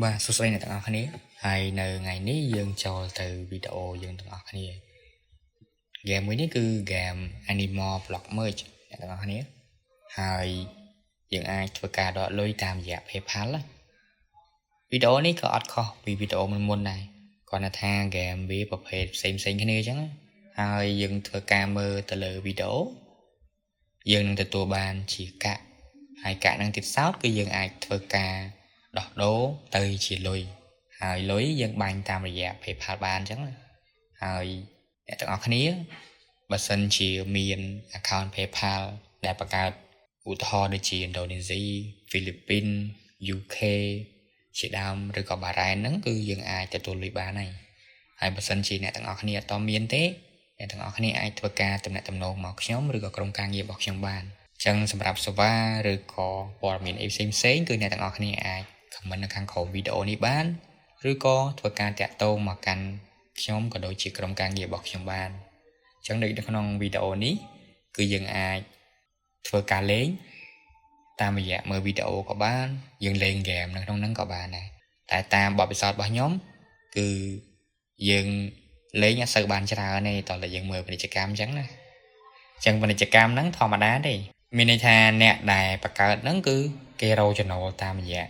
បាទសួស្តីអ្នកទាំងអស់គ្នាហើយនៅថ្ងៃនេះយើងចូលទៅវីដេអូយើងទាំងអស់គ្នាហ្គេមមួយនេះគឺហ្គេម Animal Block Merge អ្នកទាំងអស់គ្នាហើយយើងអាចធ្វើការដកលុយតាមរយៈ PayPal ណា។វីដេអូនេះក៏អត់ខុសពីវីដេអូមុនៗដែរគ្រាន់តែថាហ្គេមវាប្រភេទផ្សេងផ្សេងគ្នាអញ្ចឹងហើយយើងធ្វើការមើលទៅលើវីដេអូយើងនឹងទទួលបានជាកាក់ហើយកាក់នឹងទៀតសោតគឺយើងអាចធ្វើការដោះដូរទៅជាលុយហើយលុយយើងបាញ់តាមរយៈ PayPal បានអញ្ចឹងណា។ហើយអ្នកទាំងអស់គ្នាបើសិនជាមាន account PayPal ដែលបង្កើតឧទាហរណ៍ដូចជាឥណ្ឌូនេស៊ីហ្វីលីពីន UK ជាដើមឬក៏បារ៉ែនហ្នឹងគឺយើងអាចទទួលលុយបានហើយហើយបើសិនជាអ្នកទាំងអស់គ្នាអត់មានទេអ្នកទាំងអស់គ្នាអាចធ្វើការទំនាក់ទំនងមកខ្ញុំឬក៏ក្រុមការងាររបស់ខ្ញុំបានអញ្ចឹងសម្រាប់សេវាឬក៏ព័ត៌មានអីផ្សេងផ្សេងៗគឺអ្នកទាំងអស់គ្នាអាច comment នៅខាងក្រោមវីដេអូនេះបានឬក៏ធ្វើការតាក់ទងមកកាន់ខ្ញុំក៏ដូចជាក្រុមការងាររបស់ខ្ញុំបានអញ្ចឹងដូចនៅក្នុងវីដេអូនេះគឺយើងអាចធ្វើការលេងតាមរយៈមើលវីដេអូក៏បានយើងលេងហ្គេមនៅក្នុងហ្នឹងក៏បានដែរតែតាមបទពិសោធន៍របស់ខ្ញុំគឺយើងលេងអត់សូវបានច្រើនទេតោះតែយើងមើលពាណិជ្ជកម្មអញ្ចឹងណាអញ្ចឹងពាណិជ្ជកម្មហ្នឹងធម្មតាទេមានន័យថាអ្នកដែលបង្កើតហ្នឹងគឺគេរកចំណូលតាមរយៈ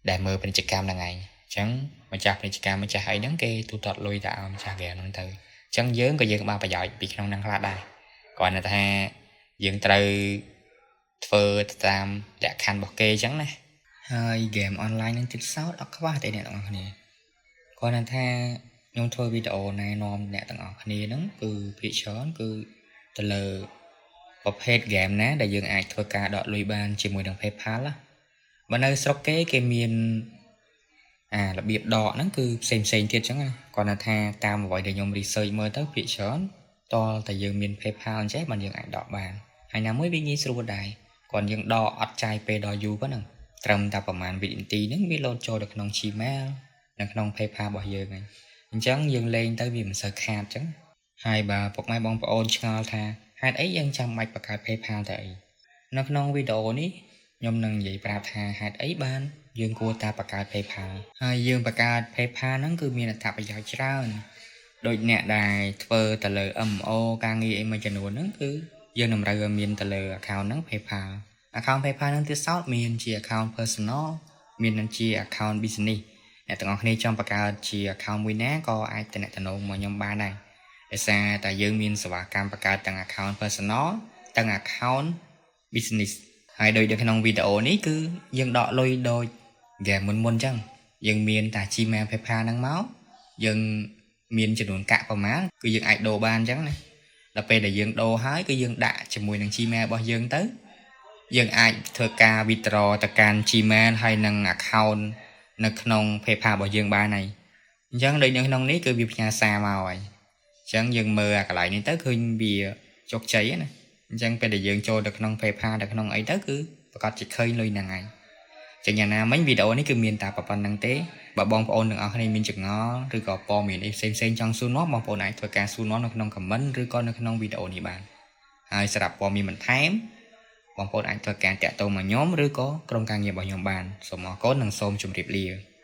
ដែលមើលពាណិជ្ជកម្មហ្នឹងឯងអញ្ចឹងម្ចាស់ពាណិជ្ជកម្មម្ចាស់អីហ្នឹងគេទូទាត់លុយទៅឲ្យម្ចាស់ហ្គេមហ្នឹងទៅអញ្ចឹងយើងក៏យើងបានប្រយោជន៍ពីក្នុងហ្នឹងខ្លះដែរគ្រាន់តែថាយើងត្រូវធ្វើទៅតាមលក្ខខណ្ឌរបស់គេអញ្ចឹងណាហើយហ្គេមអនឡាញនឹងទៀតសោតអត់ខ្វះទេអ្នកទាំងអស់គ្នាគ្រាន់តែថាខ្ញុំធ្វើវីដេអូណែនាំអ្នកទាំងអស់គ្នាហ្នឹងគឺភាគច្រើនគឺទៅលើប្រភេទហ្គេមណាដែលយើងអាចធ្វើការដកលុយបានជាមួយនឹង PayPal ណា។បើនៅស្រុកគេគេមានអារបៀបដកហ្នឹងគឺផ្សេងផ្សេងទៀតអញ្ចឹងណាគ្រាន់តែថាតាមអ្វីដែលខ្ញុំ research មើលទៅភាគច្រើនតលតែយើងមាន PayPal អញ្ចេះបានយើងអាចដកបានហើយណាមួយវាងាយស្រួលដែរគ្រាន់យើងដកអត់ចាយពេលដល់យូរប៉ុណ្ណឹងត្រឹមតែប្រហែលវិនាទីហ្នឹងវាលោតចូលទៅក្នុង Gmail នៅក្នុង PayPal របស់យើងហើយអញ្ចឹងយើងលេងទៅវាមិនសូវខាតអញ្ចឹងហើយបើពុកម៉ែបងប្អូនឆ្ងល់ថាហេតុអីយើងចាំបាច់បង្កើត PayPal ទៅអីនៅក្នុងវីដេអូនេះខ្ញុំនឹងនិយាយប្រាប់ថាហេតុអីបានយើងគួរតែបង្កើត PayPal ហើយយើងបង្កើត PayPal ហ្នឹងគឺមានអត្ថប្រយោជន៍ច្រើនដូចអ្នកដែលធ្វើទៅលើ MMO ការងារអីមួយចំនួនហ្នឹងគឺយើងតម្រូវឲ្យមានទៅលើ account ហ្នឹង PayPal account PayPal ហ្នឹងទៀតសោតមានជា account personal មាននឹងជា account business អ្នកទាំងអស់គ្នាចង់បង្កើតជា account មួយណាក៏អាចទំនាក់ទំនងមកខ្ញុំបានដែរដោយសារតែយើងមានសេវាកម្មបង្កើតទាំង account personal ទាំង account business ហើយដូចនៅក្នុងវីដេអូនេះគឺយើងដកលុយដូចហ្គេមមុនមុនអញ្ចឹងយើងមានតែ Gmail PayPal ហ្នឹងមកយើងមានចំនួនកាក់ប្រមាណគឺយើងអាចដូរបានអញ្ចឹងណាដល់ពេលដែលយើងដូរហើយគឺយើងដាក់ជាមួយនឹង Gmail របស់យើងទៅយើងអាចធ្វើការ withdraw ទៅកាន់ Gmail ហើយនិង account នៅក្នុង PayPal របស់យើងបានហើយអញ្ចឹងដូចនៅក្នុងនេះគឺវាផ្ញើសារមកហើយអញ្ចឹងយើងមើលអាកន្លែងនេះទៅឃើញវាជោគជ័យណាអញ្ចឹងពេលដែលយើងចូលទៅក្នុង PayPal ទៅក្នុងអីទៅគឺប្រកាសជាឃើញលុយហ្នឹងហើយចឹងយ៉ាងណាមិញវីដេអូនេះគឺមានតែប៉ុណ្ណឹងទេបើបងប្អូនទាំងអស់គ្នាមានចម្ងល់ឬក៏ព័ត៌មានអីផ្សេងៗចង់សួរនាំបងប្អូនអាចធ្វើការសួរនាំនៅក្នុង comment ឬក៏នៅក្នុងវីដេអូនេះបានហើយសម្រាប់ព័ត៌មានបន្ថែមបងប្អូនអាចធ្វើការតាក់ទងមកខ្ញុំឬក៏ក្រុមការងាររបស់ខ្ញុំបានសូមអរគុណនិងសូមជម្រាបលា។